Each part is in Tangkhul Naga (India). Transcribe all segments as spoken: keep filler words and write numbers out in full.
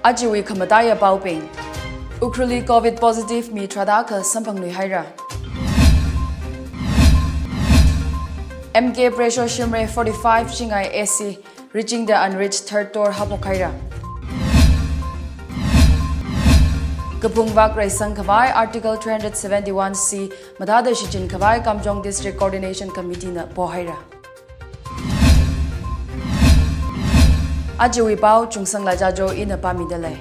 Ajawui khamataiya paobing. Ukhrulli covid positive mi tharāda akha samphangluihaira. M K Presho Shimray forty-five Chingai A C, Reaching the Unreached third tour haophokhaira. Kaphung vak reisang khavai Article three hundred seventy-one C mathāda shichin khavai Kamjong District Coordination Committee na pohaira. Ajawui pao Chungsangla Jajo ina pāmidalei.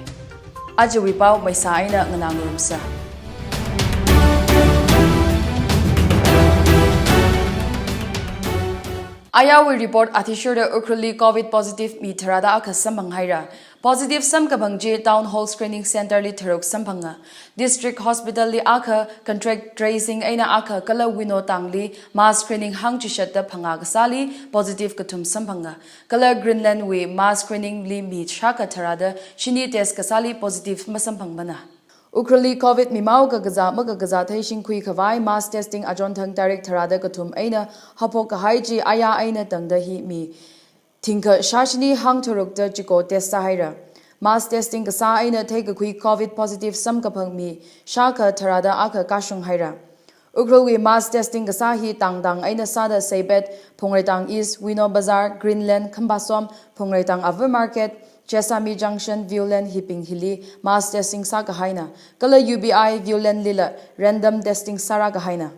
Ajawui pao maisa eina nganāngarumsa. Ayāwui report athishurda Ukhrulli covid positive mi tharāda akha samphanghaira. Positive samkaphang chi Town Hall Screening Center li tharuk samphanga. District Hospital li akha, contact tracing eina akha kala Wino tangli mass screening hāngchishatda phangā kasāli positive kathum samphanga. Kala Greenland wui mass screening li mi shākha tharāda shini test kasāli positive masamphangmana. Ukhrulli covid mi mao kakazā makakazā theishingkhui khavai mass testing achonthang tarik tharāda kathum eina haophok kahai chi ayā eina tangda hi mi thingkha shāshini hangtharukda chiko test sāhaira. Mass testing kasā eina theikakhui covid positive samkaphang mi shākha tharāda akha kashunghaira. Ukhrulwui mass testing kasā hi tangtang eina sāda Seibet, Phungreitang East, Wino Bazar, Greenland, Khamphasom, Phungreitang Ava Market, Chesami Junction, Viewland hibing hili mass testing sākahaina. Kala U B I, Viewland lila random testing sārākahaina.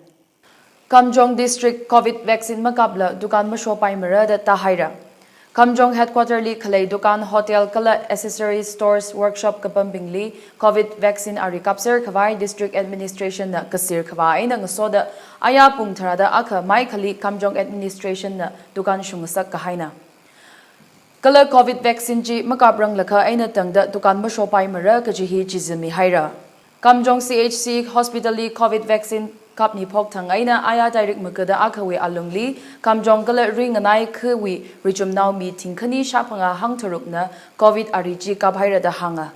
Kamjong District covid vaccine makapla dukan mashopaimara da tāhaira. Kamjong headquarter li khalei dukan, hotel kala accessory stores, workshop kapambingli covid vaccine ari kapser khavai district administration na kasir khavā eina ngasoda ayā pung tharāda akha maikhali Kamjong administration na dukan shungasak kahaina. Kala covid vaccine chi makapranglakha eina tangda dukan mashopaimara kaji hi chizimihaira. Kamjong C H C hospital li covid vaccine kapmiphok thang eina ayā tarik makada akhawui alungli Kamjong kala Ringanai khawui richumnao mi thingkhani shāphangā hangtharukna covid ari chi kaphaira da hānga.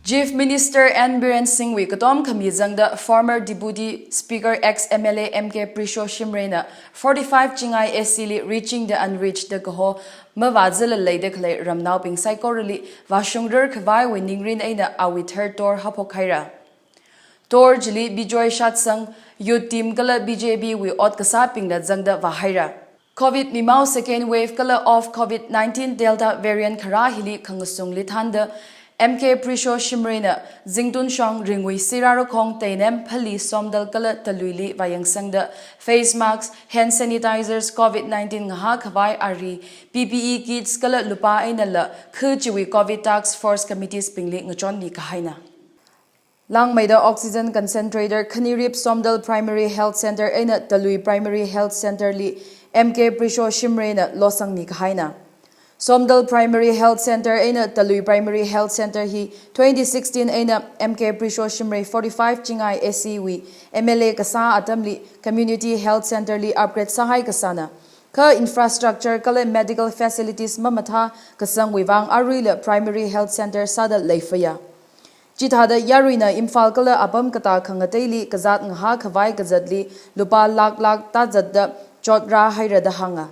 Chief Minister N Biren Singh wui katom khami zangda former Deputy Speaker ex M L A M K Prisho Shimray na forty-five Chingai A C li Reaching the Unreached da kaho mavāzalaleida khalei ramnaobing saikorali vāshungrar khavaiwui ningrin eina awui third tour haophokhaira. Tour chili Bijoy Shatsang, Youth Team kala B J P wui ot kasābingna zangda vāhaira. Covid mi mao second wave kala of covid nineteen Delta variant kharā hili khangasungli thānda M K Prisho Shimray na Zingtunshong, Ringui, Sirarakhong, Teinem, Phali, Somdal kala Taluili vāyangsangda face masks, hand sanitizers, covid nineteen ngahā khavai ari, P P E kits kala lupā einala kha chiwui covid task force committees bingli ngachonmi kahaina. Langmeida oxygen concentrator khanirip Somdal Primary Health Center eina Talui Primary Health Center li M K Prisho Shimray na losangmi kahaina. Somdal Primary Health Center eina Talui Primary Health Center hi twenty sixteen eina M K Prisho Shimray forty-five Chingai A C wui M L A kasā atamli Community Health Center li upgrade sāhai kasāna. Kha infrastructure kala medical facilities mamathā kasangwui vang aruila Primary Health Center sāda leifaya. Chithāda yaruina Imphal kala apam katā khangateili kazāt ngahā khavai kazatli lupā lakh lakh tāzatda chotrāhaira da hānga.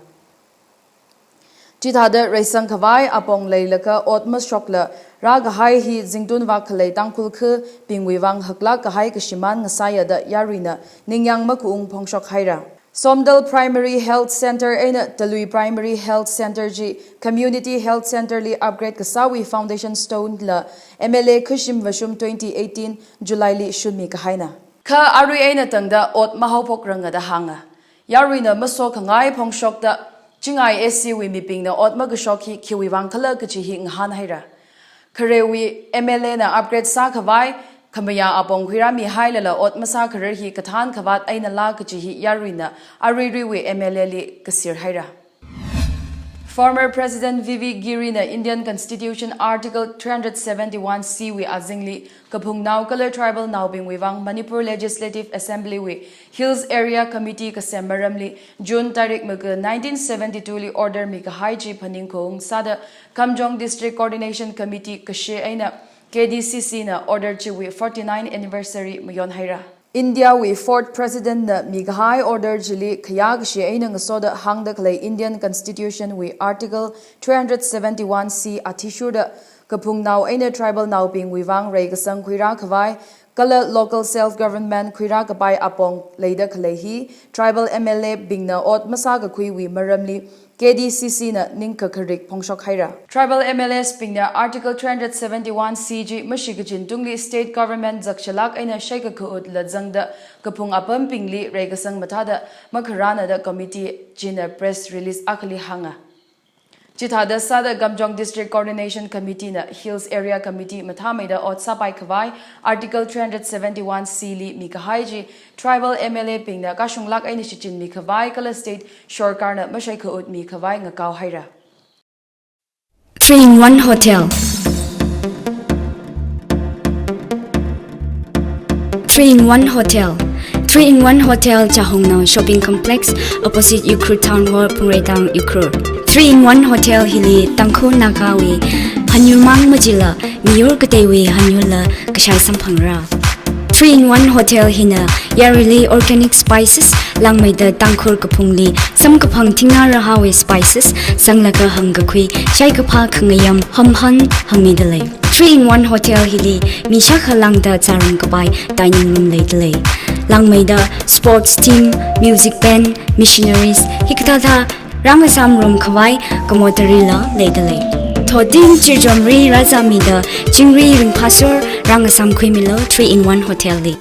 Chithāda reisang khavai apong leilakha ot mashokla rākahai hi zingtun vak khalei Tangkhul khabingwui vang haklāk kahai kashimān ngasāya da yaruina ningyāng makaung phongshokhaira. Somdal Primary Health Center eina Talui Primary Health Center chi Community Health Center li upgrade kasāwui foundation stone la M L A khashim vāshum twenty eighteen July li shunmi kahaina. Kha arui eina tangda ot mahaophokrang da hānga. Yaruina masokhangai phongshokda Chingai A C wui mibingna ot makashok hi khiwui vang khala kachi hi ngahānhaira. Kharewui M L A na upgrade sākhavai khamayā apong khuirāmihailala ot masākharar hi kathān khavāt einala kachi hi yaruina aruiruiwui M L A li kasirhaira. Former President V V Giri na Indian Constitution Article three hundred seventy-one C wui azingli kaphungnao kala tribal naobingwui vang Manipur Legislative Assembly wui Hills Area Committee kasem maramli June tarik maga nineteen seventy-two li order mikahai chi phaningkhaung sāda Kamjong District Coordination Committee kashi eina K D C C na order chiwui forty-nine anniversary mayonhaira. India wui fourth President na mikahai order chili khayā kashi eina ngasoda hāngda khalei Indian Constitution wui Article three hundred seventy-one C athishurda Kaphungnao eina tribal naobingwui vang reikasang khuirā khavai, kala local self government khuirā kapai apong leida khalei hi, tribal M L A bingna ot masākakhuiwui maramli, K D C C na ningkakharik phongshok haira. Tribal M L As bingna Article three hundred seventy-one C chi mashikachin tungli state government zakshilak eina shaikakhautla zangda kaphung apambingli reikasang mathāda makharāna da committee china press release akhali hānga. Chithāda sāda Kamjong District Coordination Committee na Hills Area Committee mathāmeida ot sāpai khavai Article three hundred seventy-one C li mikahai chi tribal M L A bingna kashunglak eina shichinmi khavai kala state sorkarna mashaikhautmi khavai ngakao haira. Three in one Hotel. Three in one Hotel. Three in one Hotel Chahongnao Shopping Complex, opposite Ukhrul Town Hall, Phungreitang, Ukhrul. Three in one Hotel hili Tangkhul Nagawui hanyurmang majila, miyur kateiwui hanyurla kashai samphangra. Three in one Hotel hina yaruili organic spices, langmeida Tangkhul kaphungli samkaphang thingnā rahāwui spices sanglaga hangkakhui, shaikaphā khangayam hamhan hangmidalei. Three in one Hotel hili mi shākha lāngda zārum kapai dining room leidalei. Langmeida sports team, music band, missionaries, hikathāda rāngasām rum khavai kamotarila leidalei. Thoting chirjomri rāzāmida chingri ringphāsur rāngasām khuimilu Three in one Hotel li.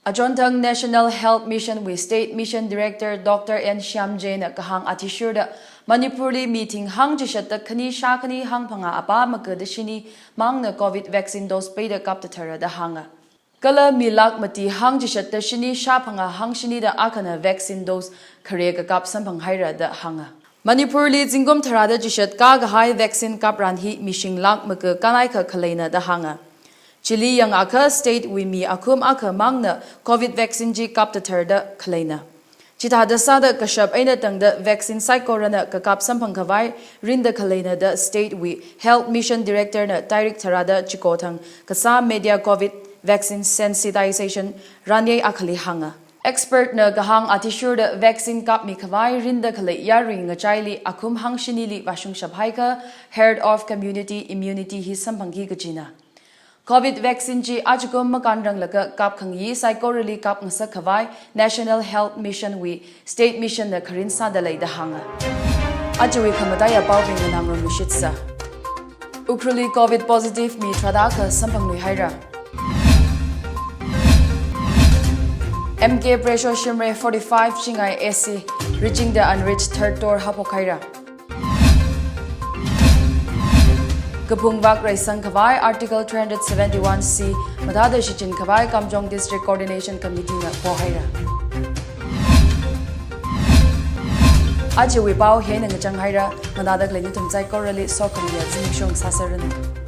Achonthang National Health Mission wui State Mission Director Doctor N Shyamjay na kahāng athishurda Manipur li mi thinghāng chishatda khani shā khani hangphangā apā makada shini mangna covid vaccine dose peida kaptathara da hānga. Kala mi lakh mati hāng chishatda shini shā phangā hāng shinida akhana vaccine dose khare kakap samphang haira da hānga. Manipur li zingkum tharāda chishat kakahai vaccine kapran hi mishing lakh maka kanai kha khaleina da hānga. Chili yangakha state wui mi akhum akha mangna covid vaccine chi kaptatharda khaleina. Chithāda sāda kashap eina tangda vaccine saikorana kakap samphang khavai rinda khaleina da state wui Health Mission Director na tairik tharāda chiko thang kasā media covid vaccine sensitization ranyei akhali hānga. Expert na kahāng athishurda vaccine kapmi khavai rinda khalei yarui ngachaili akhum hāng shinili vāshungshap haikha herd of community immunity hi samphangki kajina. Covid vaccine chi achukum makānranglaga kapkhangayi saikorali kapngasak khavai National Health Mission wui State Mission na kharin sādalei da hānga. Ajawui khamataiya paobing nganāngarumluishitsa. Ukhrulli covid positive mi tharāda akha samphangluihaira. M K Pressure Shimre forty-five Chingai A C, reaching the unreached third tour haophok haira. Kaphung vak reisang khavai Article three hundred seventy-one C mathāda shichin khavai Kamjong District Coordination Committee na pohaira. Ajawui pao hi eina ngachang haira, nganāda khalei nathum saikorali sokhamiya zimiksho sāsāranu.